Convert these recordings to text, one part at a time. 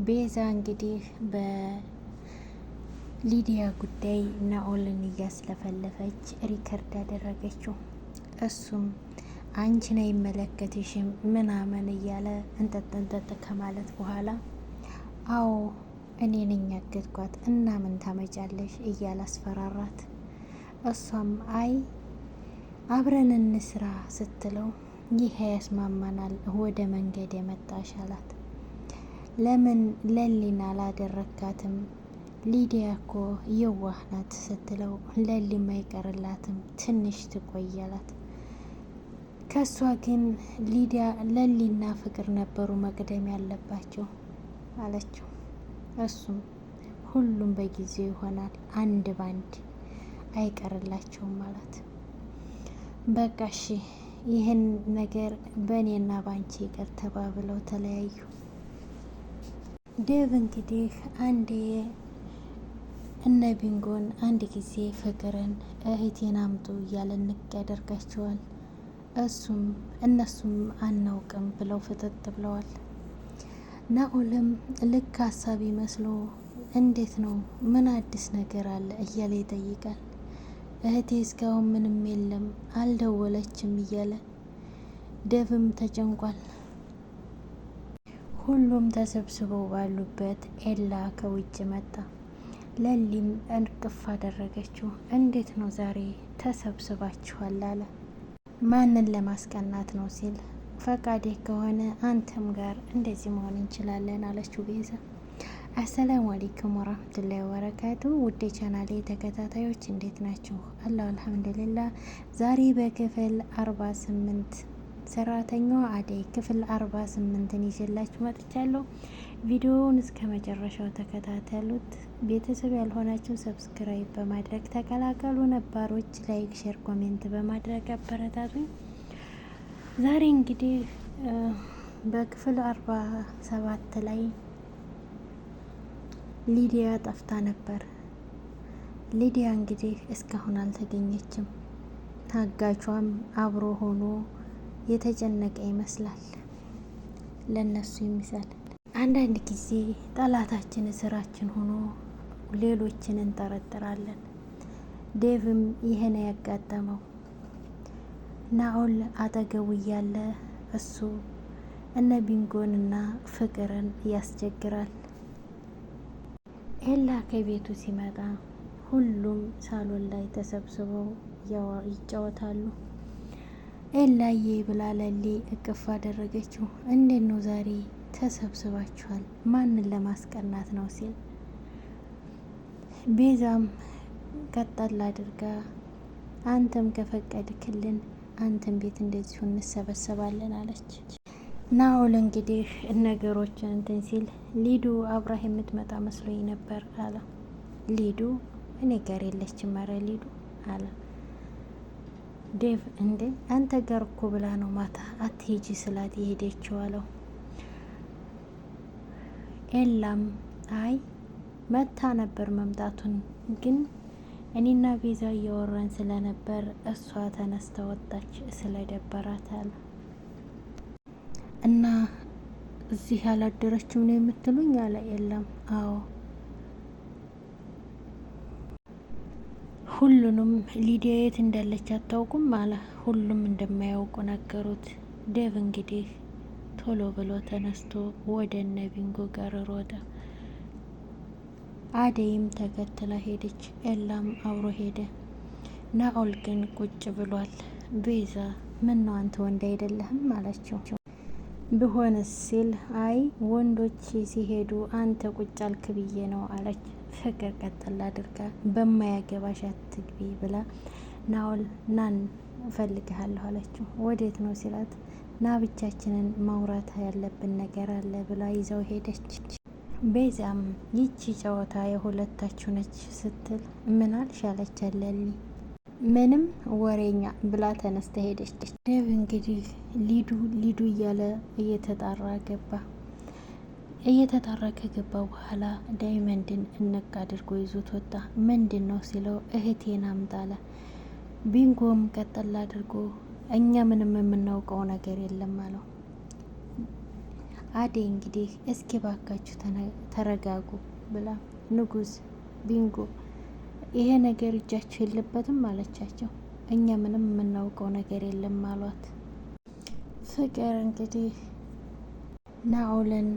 ቤዛ እንግዲህ በሊዲያ ጉዳይ ናኦልን እያስለፈለፈች record ያደረገችው እሱም አንቺን አይመለከትሽም ምናምን እያለ እንጠጥ እንጠጥ ከማለት በኋላ አዎ እኔ ነኝ ያገትኳት እና ምን ታመጫለሽ እያለ አስፈራራት። እሷም አይ አብረን እንስራ ስትለው ይህ ያስማማናል ወደ መንገድ የመጣሽ አላት። ለምን ለሊና አላደረካትም? ሊዲያ እኮ የዋህ ናት ስትለው ለሊም አይቀርላትም ትንሽ ትቆያላት። ከእሷ ግን ሊዲያ ለሊና ፍቅር ነበሩ መቅደም ያለባቸው አለችው። እሱም ሁሉም በጊዜው ይሆናል አንድ ባንድ አይቀርላቸውም አላት። በቃ እሺ ይህን ነገር በእኔና ባንቺ ይቅር ተባብለው ተለያዩ። ዴቭ እንግዲህ አንዴ እነ ቢንጎን አንድ ጊዜ ፍቅርን እህቴን አምጡ እያለ ንቅ ያደርጋቸዋል። እሱም እነሱም አናውቅም ብለው ፍጥጥ ብለዋል። ናኦልም ልክ ሀሳቢ መስሎ እንዴት ነው ምን አዲስ ነገር አለ እያለ ይጠይቃል። እህቴ እስካሁን ምንም የለም አልደወለችም እያለ ዴቭም ተጨንቋል። ሁሉም ተሰብስበው ባሉበት ኤላ ከውጭ መጣ። ለሊም እንቅፍ አደረገችው። እንዴት ነው ዛሬ ተሰብስባችኋል? አለ። ማንን ለማስቀናት ነው ሲል ፈቃዴ ከሆነ አንተም ጋር እንደዚህ መሆን እንችላለን አለችው ቤዛ። አሰላሙ አለይኩም ወራህመቱላሂ ወበረካቱ። ውዴ ቻናሌ ተከታታዮች እንዴት ናችሁ? አላሁ አልሐምዱሊላህ። ዛሬ በክፍል 48 ሰራተኛዋ አደይ ክፍል 48ን ይዤላችሁ መጥቻለሁ። ቪዲዮውን እስከ መጨረሻው ተከታተሉት። ቤተሰብ ያልሆናችሁ subscribe በማድረግ ተቀላቀሉ። ነባሮች like፣ share፣ comment በማድረግ አበረታቱኝ። ዛሬ እንግዲህ በክፍል 47 ላይ ሊዲያ ጠፍታ ነበር። ሊዲያ እንግዲህ እስካሁን አልተገኘችም። ታጋቿም አብሮ ሆኖ የተጨነቀ ይመስላል። ለነሱ ይመስላል። አንዳንድ ጊዜ ጠላታችን ስራችን ሆኖ ሌሎችን እንጠረጥራለን። ዴቭም ይህን ያጋጠመው ናኦል አጠገቡ እያለ እሱ እነ ቢንጎንና ፍቅርን ያስቸግራል። ኤላ ከቤቱ ሲመጣ ሁሉም ሳሎን ላይ ተሰብስበው ይጫወታሉ። ኤላዬ ብላ ለሊ እቅፍ አደረገችው። እንዴት ነው ዛሬ ተሰብስባችኋል? ማንን ለማስቀናት ነው ሲል ቤዛም ቀጠል አድርጋ አንተም ከፈቀድክልን አንተም ቤት እንደዚሁ እንሰበሰባለን አለች። ናኦል እንግዲህ ነገሮችን እንትን ሲል ሊዱ አብራህ የምትመጣ መስሎኝ ነበር አለ። ሊዱ እኔ ጋር የለችም፣ ኧረ ሊዱ አለ። ዴቭ እንዴ አንተ ጋር እኮ ብላ ነው ማታ አትሄጂ ስላት የሄደችው አለው። ኤላም አይ መታ ነበር መምጣቱን ግን እኔና ቤዛ እያወራን ስለነበር እሷ ተነስታ ወጣች ስለደበራት አለ። እና እዚህ ያላደረችው ነው የምትሉኝ አለ ኤላም። አዎ ሁሉንም ሊዲያ የት እንዳለች አታውቁም አለ። ሁሉም እንደማያውቁ ነገሩት። ዴቭ እንግዲህ ቶሎ ብሎ ተነስቶ ወደ እነ ቢንጎ ጋር ሮጠ። አደይም ተከትላ ሄደች። ኤላም አብሮ ሄደ። ናኦል ግን ቁጭ ብሏል። ቤዛ ምን ነው አንተ ወንድ አይደለህም አለችው። ብሆንስ ሲል አይ ወንዶች ሲሄዱ አንተ ቁጭ አልክ ብዬ ነው አለች። ፍቅር ቀጠል አድርጋ በማያገባሽ አትግቢ ብላ ናኦል ናን እፈልግሃለሁ አለችው። ወዴት ነው ሲላት ና ብቻችንን ማውራት ያለብን ነገር አለ ብላ ይዘው ሄደች። ቤዛም ይቺ ጨዋታ የሁለታችሁ ነች ስትል ምን አልሽ አለች ለሊ። ምንም ወሬኛ ብላ ተነስተ ሄደች። ዴቭ እንግዲህ ሊዱ ሊዱ እያለ እየተጣራ ገባ። እየተጣራ ከገባ በኋላ ዳይመንድን እንቅ አድርጎ ይዞት ወጣ። ምንድን ነው ሲለው እህቴን አምጣለ። ቢንጎም ቀጠል አድርጎ እኛ ምንም የምናውቀው ነገር የለም አለው። አደይ እንግዲህ እስኪ ባካችሁ ተረጋጉ ብላ ንጉስ ቢንጎ ይሄ ነገር እጃችሁ የለበትም አለቻቸው። እኛ ምንም የምናውቀው ነገር የለም አሏት። ፍቅር እንግዲህ ናኦልን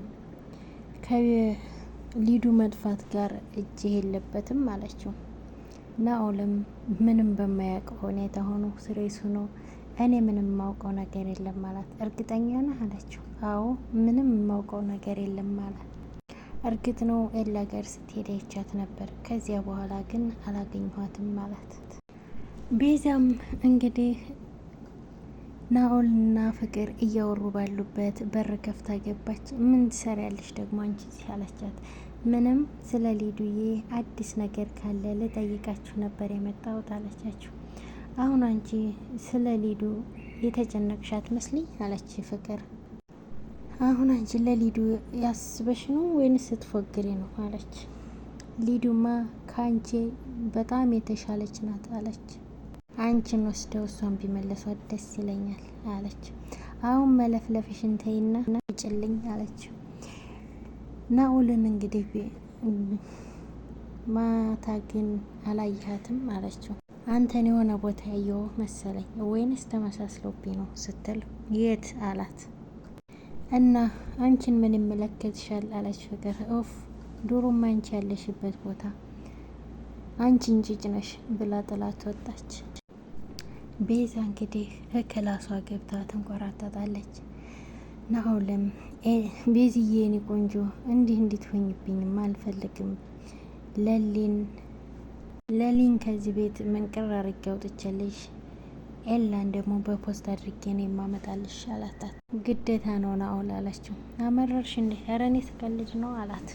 ከሊዱ መጥፋት ጋር እጅ የለበትም አለችው። ናኦልም ምንም በማያውቀው ሁኔታ ሆኖ ስሬስ ሆኖ እኔ ምንም የማውቀው ነገር የለም አላት። እርግጠኛ ነህ አለችው። አዎ ምንም የማውቀው ነገር የለም አላት። እርግጥ ነው ኤላ ጋር ስትሄድ አይቻት ነበር፣ ከዚያ በኋላ ግን አላገኘኋትም አላት። ቤዛም እንግዲህ ናኦልና ፍቅር እያወሩ ባሉበት በር ከፍታ ገባች። ምን ትሰሪያለሽ ደግሞ አንቺ እዚህ አለቻት። ምንም ስለ ሊዱዬ አዲስ ነገር ካለ ልጠይቃችሁ ነበር የመጣሁት አለቻችሁ። አሁን አንቺ ስለ ሊዱ የተጨነቅሽ አትመስልኝ አለች ፍቅር። አሁን አንቺ ለሊዱ ያስበሽ ነው ወይንስ ስትፎግሪ ነው አለች። ሊዱማ ከአንቺ በጣም የተሻለች ናት አለች። አንቺን ወስደው እሷን ቢመለሷት ደስ ይለኛል አለች። አሁን መለፍለፍሽን ተይና ውጭልኝ አለች። ናኦልን እንግዲህ ማታ ግን አላየሃትም አለችው። አንተን የሆነ ቦታ ያየው መሰለኝ ወይንስ ተመሳስሎብኝ ነው ስትል የት አላት። እና አንቺን ምን ይመለከትሻል አለች ፍቅር። ኦፍ ዱሩም አንቺ ያለሽበት ቦታ አንቺ እንጭጭ ነሽ ብላ ጥላት ወጣች። ቤዛ እንግዲህ እክላሷ ገብታ ትንቆራጠጣለች። ናኦልም ቤዝዬ የኔ ቆንጆ እንዲህ እንድትሆኝብኝም አልፈልግም ለሊን ለሊን ከዚህ ቤት መንቅር አድርጌ አውጥቼልሽ ኤላን ደግሞ በፖስት አድርጌ ነው የማመጣልሽ አላታት። ግዴታ ነው ናኦል አለችው። አመረርሽ እንዴ? ኧረ እኔ ስቀልድ ነው አላት።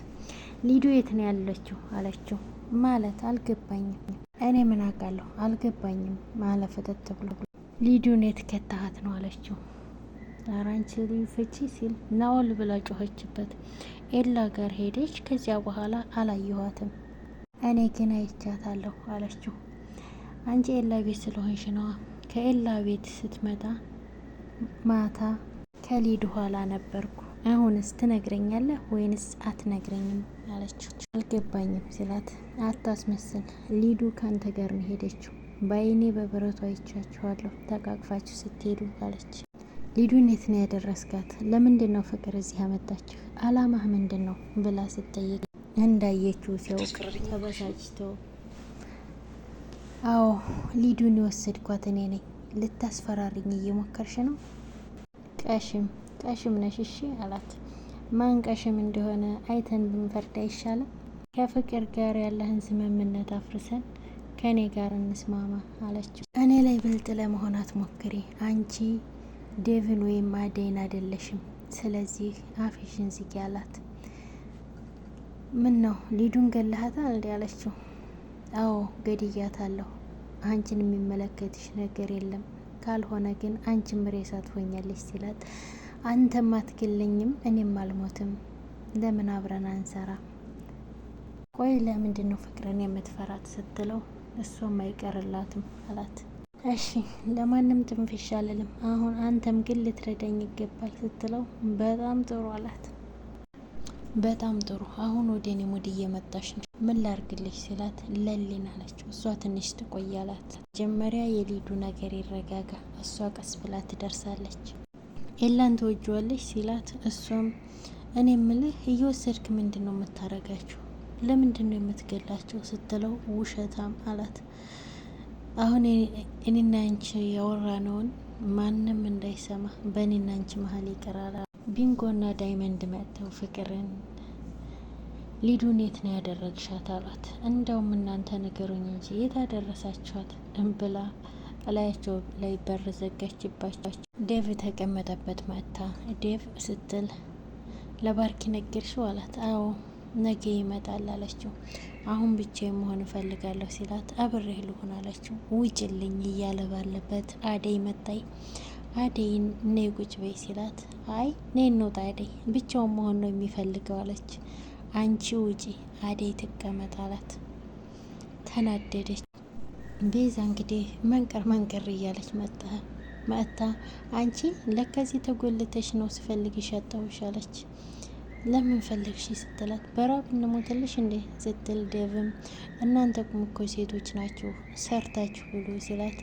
ሊዱ የት ነው ያለችው አለችው። ማለት አልገባኝም። እኔ ምን አውቃለሁ አልገባኝም ማለ ፈተት ብሎ ሊዱን የት ከተሃት ነው አለችው። ኧረ አንቺ ልዩ ፍቺ ሲል ናኦል ብላ ጮኸችበት። ኤላ ጋር ሄደች። ከዚያ በኋላ አላየኋትም እኔ ግን አይቻታለሁ አለችው። አንቺ ኤላ ቤት ስለሆንሽ ነዋ። ከኤላ ቤት ስትመጣ ማታ ከሊዱ ኋላ ነበርኩ። አሁንስ ትነግረኛለህ ወይንስ አትነግረኝም አለችው። አልገባኝም ሲላት አታስመስል፣ ሊዱ ካንተ ጋር ነው ሄደችው። በአይኔ በብረቱ አይቻችኋለሁ ተቃቅፋችሁ ስትሄዱ አለች። ሊዱን የት ነው ያደረስካት? ለምንድን ነው ፍቅር እዚህ ያመጣችሁ? አላማህ ምንድን ነው ብላ ስትጠይቅ እንዳየችው ሲያውቅ ተበሳጭቶ አዎ ሊዱን የወሰድኳት እኔ ነኝ። ልታስፈራሪኝ እየሞከርሽ ነው? ቀሽም ቀሽም ነሽ እሺ አላት። ማን ቀሽም እንደሆነ አይተን ብንፈርድ አይሻልም? ከፍቅር ጋር ያለህን ስምምነት አፍርሰን ከእኔ ጋር እንስማማ አለችው። እኔ ላይ ብልጥ ለመሆን አትሞክሪ። አንቺ ዴቭን ወይም አደይን አይደለሽም። ስለዚህ አፍሽን ዝጊ አላት። ምን ነው ሊዱን ገለሃታል እንዴ አለችው። አዎ ገድያታለሁ። አንቺን የሚመለከትሽ ነገር የለም። ካልሆነ ግን አንቺም ሬሳ ትሆኛለሽ ሲላት አንተም አትገለኝም እኔም አልሞትም፣ ለምን አብረን አንሰራ? ቆይ ለምንድን ነው ፍቅርን የምትፈራት ስትለው እሷም አይቀርላትም አላት። እሺ ለማንም ትንፍሽ አልልም፣ አሁን አንተም ግን ልትረዳኝ ይገባል ስትለው በጣም ጥሩ አላት። በጣም ጥሩ አሁን ወደ እኔ mood እየመጣሽ ነው፣ ምን ላርግልሽ ሲላት ለሊን አለችው። እሷ ትንሽ ትቆያላት። መጀመሪያ የሊዱ ነገር ይረጋጋ፣ እሷ ቀስ ብላ ትደርሳለች። ኤላን ትወጂዋለሽ ሲላት እሷም እኔ ምልህ እየወሰድክ ምንድን ነው የምታረጋቸው? ለምንድን ነው የምትገላቸው? ስትለው ውሸታም አላት። አሁን እኔና አንቺ ያወራነውን ማንም እንዳይሰማ በእኔና አንቺ መሀል ይቀራል። ቢንጎና ዳይመንድ መጥተው ፍቅርን ሊዱን የት ነው ያደረግሻት አሏት። እንደውም እናንተ ንገሩኝ እንጂ የት አደረሳችኋት ብላ እላያቸው ላይ በር ዘጋችባቸው። ዴቭ ተቀመጠበት መጥታ ዴቭ ስትል ለባርኪ ነገርሽው አላት። አዎ ነገ ይመጣል አለችው። አሁን ብቻ መሆን እፈልጋለሁ ሲላት አብሬህ ልሆን አለችው። ውጭልኝ እያለ ባለበት አደይ መጣይ። አደይን ነይ ቁጭ በይ ሲላት አይ ነይ እንውጣ አደይ ብቻውን መሆን ነው የሚፈልገው አለች። አንቺ ውጪ አደይ ትቀመጥ አላት። ተናደደች። ቤዛ እንግዲህ መንቀር መንቀር እያለች መጣ። መጥታ አንቺ ለከዚህ ተጎልተሽ ነው ስፈልግሽ ያጣሁሽ አለች። ለምን ፈለግሽ ስትላት በራብ እንሞትልሽ እንዴ ስትል ዴቭም እናንተ እኮ ሴቶች ናችሁ ሰርታችሁ ብሎ ሲላት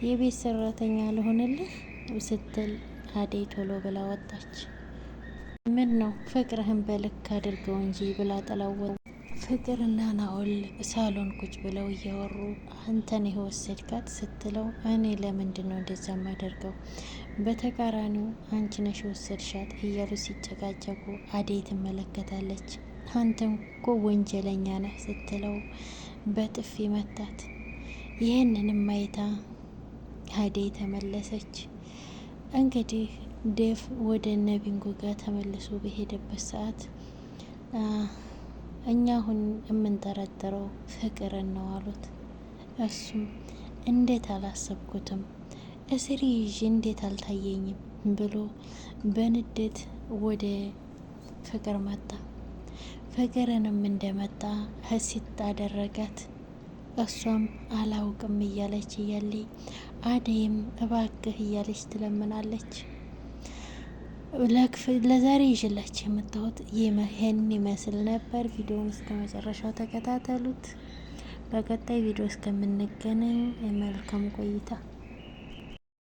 የቤት ሰራተኛ ልሆንልህ ስትል አደይ ቶሎ ብላ ወጣች። ምን ነው ፍቅርህን በልክ አድርገው እንጂ ብላ ጥላው ፍቅርና ናኦል ሳሎን ቁጭ ብለው እያወሩ አንተን የወሰድካት ስትለው እኔ ለምንድን ነው እንደዛ የማደርገው? በተቃራኒው አንቺ ነሽ የወሰድሻት እያሉ ሲጨቃጨቁ አደይ ትመለከታለች። አንተም እኮ ወንጀለኛ ነህ ስትለው በጥፊ መታት። ይህንንም አይታ አደይ ተመለሰች። እንግዲህ ዴቭ ወደ እነ ቢንጎ ጋር ተመልሶ በሄደበት ሰዓት እኛ አሁን የምንጠረጥረው ፍቅርን ነው አሉት። እሱም እንዴት አላሰብኩትም እስሪ ይዤ እንዴት አልታየኝም ብሎ በንዴት ወደ ፍቅር መጣ። ፍቅርንም እንደመጣ ህሲት አደረጋት። እሷም አላውቅም እያለች እያለ አደይም እባክህ እያለች ትለምናለች። ለዛሬ ይዤላችሁ የመጣሁት ይህን ይመስል ነበር። ቪዲዮውን እስከ መጨረሻው ተከታተሉት። በቀጣይ ቪዲዮ እስከምንገናኝ መልካም ቆይታ።